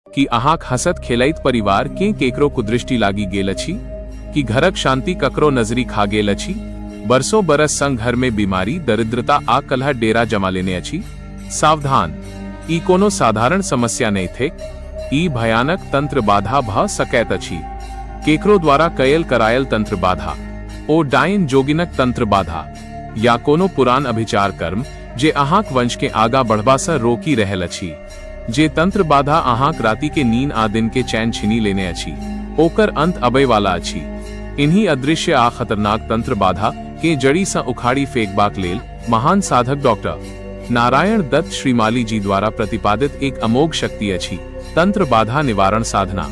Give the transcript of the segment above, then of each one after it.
की अहाँक हँसत खेलैत परिवार केँ केकरो कुदृष्टि लागि गेल अछि? की घरक शांति ककरो नजरी खा गेल अछि? बरसों बरस संग घर में बीमारी, दरिद्रता आ कलह डेरा जमा लेने अछि? सावधान! ई कोनो साधारण समस्या नहि थिक। ई भयानक तंत्र बाधा भ सकैत अछि। केकरो द्वारा कयल करायल तंत्र बाधा, ओ डाइन जोगिनक तंत्र बाधा, या कोनो पुरान अभिचार कर्म जे अहाँक वंश के आगा बढ़बा सँ रोकि रहल अछि। जे तंत्र बाधा अहाँक राति के नीन आ दिन के चैन छीनि लेने अछि, ओकर अंत अबै वाला अछि। इन्ही अदृश्य आ खतरनाक तंत्र बाधा के जड़ि सँ उखाड़ि फेकबाक लेल महान साधक डॉक्टर नारायण दत्त श्रीमाली जी द्वारा प्रतिपादित एक अमोघ शक्ति अछि, तंत्र बाधा निवारण साधना।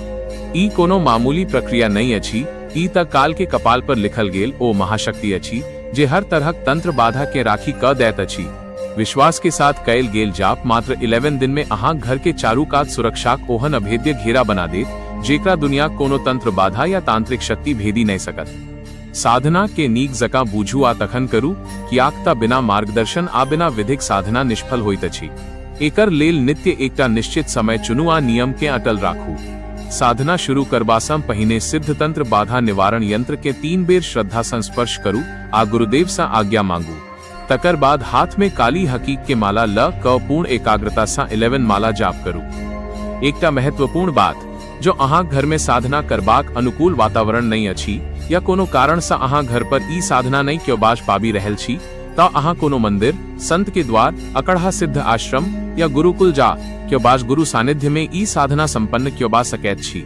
ई कोनो मामूली प्रक्रिया नहि अछि, ई त काल के कपाल पर लिखल गेल ओ महाशक्ति अछि जे हर तरहक तंत्र बाधा के राखी क दैत अछि। विश्वास के साथ कयल गेल जाप मात्र 11 दिन में अहाँक घर के चारू कात सुरक्षाक ओहन अभेद्य घेरा बना देत जेकरा दुनियाक कोनो तंत्र बाधा या तांत्रिक शक्ति भेदी नहि सकत। साधना के नीक जकाँ बूझू आ तखन करू, कियाक त बिना मार्गदर्शन आ बिना विधिक साधना निष्फल होइत अछि। एकर लेल नित्य एकटा निश्चित समय चुनू आ नियम के अटल राखू। साधना शुरू करबा सँ पहिने सिद्ध तंत्र बाधा निवारण यंत्र के 3 बेर श्रद्धा सँ स्पर्श करू आ गुरुदेव सँ आज्ञा मांगू। तकर बाद हाथ में काली हकीक के माला ल क पूर्ण एकाग्रता सँ 11 माला जाप करू। एकटा महत्वपूर्ण बात, जो अहाँक घर में साधना करबाक अनुकूल वातावरण नहि अछि या कोनो कारण सँ अहाँ घर पर ई साधना नहि क्योबाज पाबि रहल छी, त अहाँ कोनो मंदिर, संत के द्वार, अकड़हा सिद्ध आश्रम या गुरुकुल जा क्योबाज गुरु सानिध्य में ई साधना संपन्न क्योबा सकैत छी।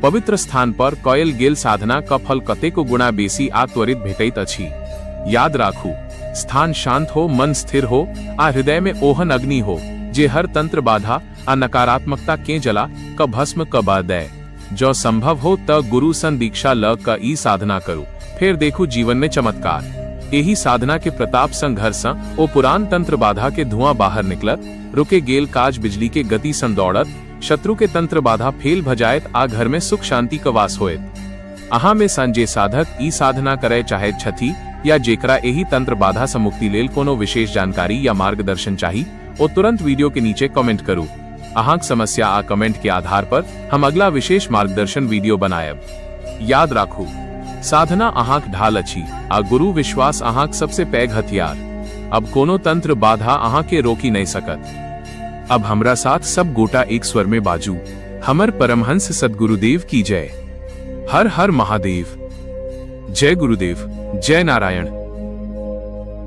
पवित्र स्थान पर कयल गेल साधना क फल कतेको गुणा बेसी आ त्वरित भेटैत अछि। याद राखू, स्थान शांत हो, मन स्थिर हो आ हृदय में ओहन अग्नि हो जे हर तंत्र बाधा आ नकारात्मकता के जला क भस्म क ब दय। जँ संभव हो त गुरु सन दीक्षा ल क ई साधना करू, फेर देखू जीवन में चमत्कार। एहि साधना के प्रताप सं घर सँ ओ पुरान तंत्र बाधा के धुआं बाहर निकलत, रुके गेल काज बिजली के गति सं दौड़त, शत्रु के तंत्र बाधा फेल भ जायत आ घर में सुख शांति क वास होयत। अहाँ में सँ जे साधक ई साधना करय चाहैत छथि या जेकरा एहि तंत्र बाधा सँ मुक्ति लेल कोनो विशेष जानकारी या मार्गदर्शन चाही, ओ तुरंत वीडियो के नीचे कमेंट करू। अहाँक समस्या आ कमेंट के आधार पर हम अगला विशेष मार्गदर्शन वीडियो बनायब। याद राखू, साधना अहाँक ढाल अछि आ गुरु विश्वास अहाँक सबसे पैघ हथियार। अब कोनो तंत्र बाधा अहाँ के रोकी नहीं सकत। अब हमरा साथ सब गोटा एक स्वर में बाजू, हमर परमहंस सदगुरुदेव की जय। हर हर महादेव। जय गुरुदेव, जय नारायण।